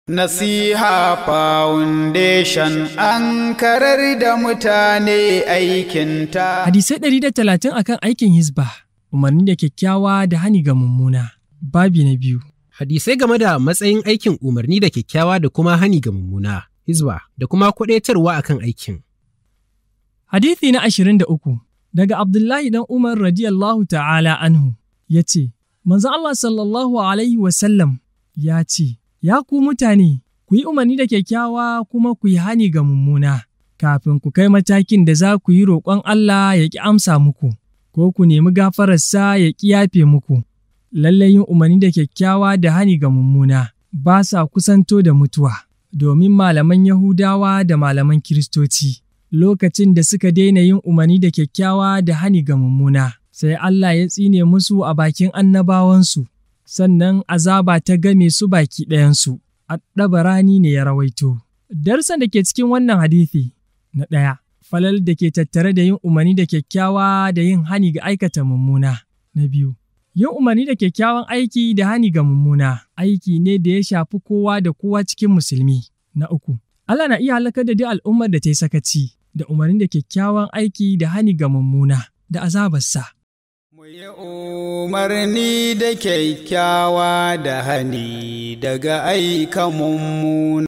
Nasiha Foundation an karar da mutane aikinta. Hadisai 130 akan aikin Hizba, umarni da kyakkyawa da hani ga mummuna. Babi na biyu. Hadisai game da matsayin aikin umarni da kyakkyawa da kuma hani ga mummuna, Hizba, da kuma kwaɗaitarwa akan aikin. Hadithi na 23 daga Abdullahi dan Umar radiyallahu ta'ala anhu ya ce, Manzo Allah sallallahu alaihi wasallam ya ce, Ya ku mutane, ku yi umarni da kyakkyawa kuma ku yi hani ga mummuna, kafin ku kai matakin da za ku yi roƙon Allah ya ƙi amsa muku, ko ku nemi gafararsa ya ƙi yafe muku. Lallai yin umarni da kyakkyawa da hani ga mummuna ba sa kusanto da mutuwa, domin malaman Yahudawa da malaman Kiristoci, lokacin da suka daina yin umarni da kyakkyawa da hani ga mummuna, sai Allah ya tsine musu a bakin annabawansu. Sannan azaba ta game su baki ɗayansu, At-Tabarani ne ya rawaito. Darsan da ke cikin wannan hadithi, na ɗaya, falal da ke tattare da yin umarni da kyakkyawa da yin hani ga aikata mummuna. Na biyu, yin umarni da kyakkyawan aiki da hani ga mummuna, aiki ne da ya shafi kowa da kowa cikin musulmi. Na uku, Allah na iya halakar da duk al'ummar da ta yi sakaci da umarni da kyakkyawan aiki da hani ga mummuna da azabarsa. Mu yi umarni da kyakkyawa da hani daga aika mummuna.